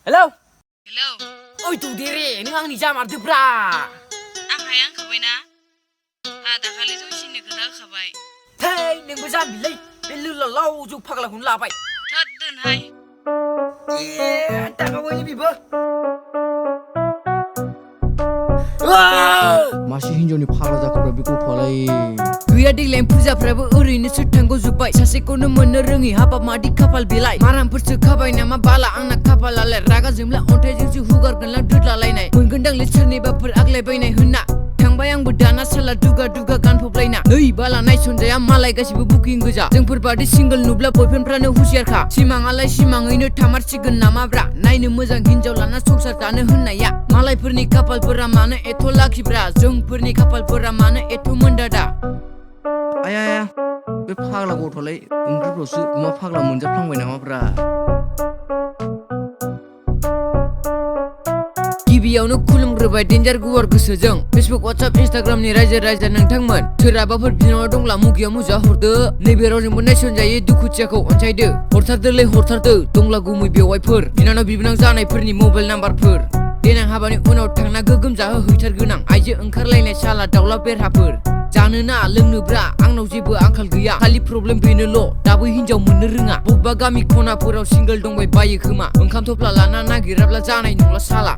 Hello. Hello. Oi tu diri, neng ang nija mardu bra. Ang hayang kabay na. Dakali to sini kada kabay. Hey, neng bezan bilay. Belu lalau juk pagla hun labai. Thot dun hai. Tak kau ini biba. मासे हिन्जावनि फाग्ला जाखाब्रा बेखौ फलाय गैया देग्लाय फुजाफ्राबो ओरैनो सोरथांगौ जोब्बाय सासेखौनो मोननो रोङि हाबाब मादि खाफाल बेलाय मारामफोरसो खाबाय नामा बाला आंना खाफालालाय रागा जोंला अन्थाइजोंसो हुगारगोनलां दोदलालायनाय मोनगोनदांलै सोरनिबाफोर आग्लायबायनाय होनना थांबाय आंबो दाना साला दुगा दुगा गानफबलायना नै बाला नायसनजाया मालाय गासिबो बुकिं गोजा जोंफोर बादि सिंगल नुब्ला बयफ्रेन्डफ्रानो हुसियारखा सिमाङालाय सिमाङैनो थामारसिगोन नामाब्रा नायनो मोजां हिन्जाव लाना संसार जानो होननाया मालायफोरनि खाफालफोरा मानो एथ' लाखिब्रा जोंफोरनि खाफालफोरा मानो एथ' मोनदादा आया बे फाग्ला गथ'लाय ओंख्रिफ्रावसो अमा फाग्ला मोनजाफ्लांबाय नामाब्रा गिबियावनो खुलुमग्रोबाय डेन्जार गुवार गोसोजों फेसबुक वाट्सएप इन्स्टाग्रामनि रायजो राजा नोंथांमोन सोरहाबाफोर बिनानाव दंब्ला मुगियाव मुजा हरदो नैबे रावजोंबो नायसनजायै दुखुथियाखौ अनसायदो हरथारदोलै हरथारदो दंब्ला गुमै बेवाइफोर बिनानाव बिबोनां जानायफोरनि मबाइल नाम्बारफोर देनां हाबानि उनाव थांना गोगोम जाहो हैथारगोनां आइजो ओंखारलायनाय साला दाउला बेरहाफोर जानोना लोंनोब्रा आंनाव जेबो आंखाल गैया खालि प्रब्लेम बेनोल' दाबो हिन्जाव मोननो रोङा बबेबा गामि खनाफोराव सिंगोल दंबाय बायो खोमा ओंखाम थफ्ला लाना नागिराब्ला जानाय नंला साला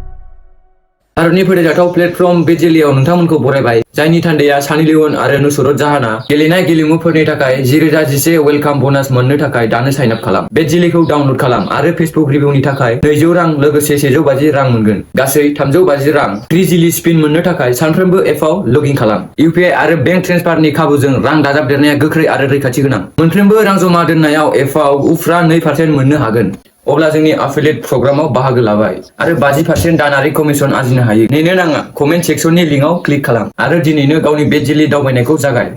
भारतनि फोथायजाथाव प्लेटफर्म बेटजेलियाव नोंथांमोनखौ बरायबाय जायनि थान्दैआ सानी लियन आरो नुसरत जाहाना गेलेनाय गेलेमुफोरनि थाखाय 1011 वेलकाम ब'नास मोननो थाखाय दानो साइन आप खालाम बेटजेलिखौ डाउनल'ड खालाम आरो फेसबुक रिभिउनि थाखाय 200 रां लोगोसे 150 रां मोनगोन गासै 350 रां फ्रि जिलि स्पिन मोननो थाखाय सानफ्रोमबो एपआव लगइन खालाम इउपिआई आरो बेंक ट्रेन्सफारनि खाबुजों रां दाजाबदेरनाया गोख्रै आरो रैखाथि गोनां मोनफ्रोमबो रां जमा दोननायाव एपआव उफ्रा 2% मोननो हागोन अब्ला जोंनि एफिलिएट प्रग्रामाव बाहागो लाबाय आरो 50% दानारि कमिसन आरजिनो हायो नेनो नाङा कमेन्ट सेक्सननि लिंकआव क्लिक खालाम आरो दिनैनो गावनि बेटजेलि दावबायनायखौ जागाय